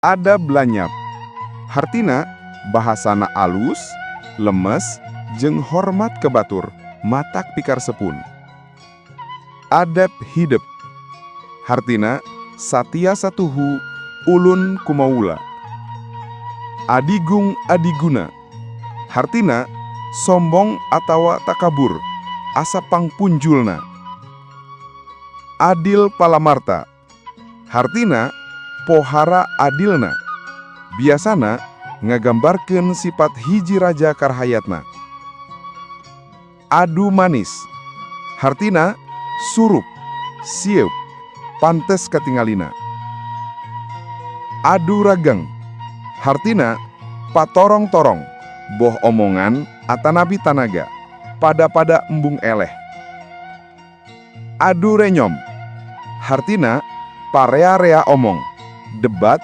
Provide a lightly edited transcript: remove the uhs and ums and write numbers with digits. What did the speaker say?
Adab lanyap, hartina bahasana alus, lemes, jeung hormat ka batur, matak pikaresepun. Adab hidep, hartina satia satuhu, ulun kumaula. Adigung adiguna, hartina sombong atawa takabur, asa pangpunjulna. Adil palamarta, hartina pohara adilna, biasana ngagambarkeun sifat hiji raja ka rahayatna. Adu manis, hartina surup, sieup, pantes katingalina. Adu rageng, hartina patorong-torong, boh omongan atanapi tanaga, pada-pada embung eleh. Adu renyom, hartina parea-rea omong, debat.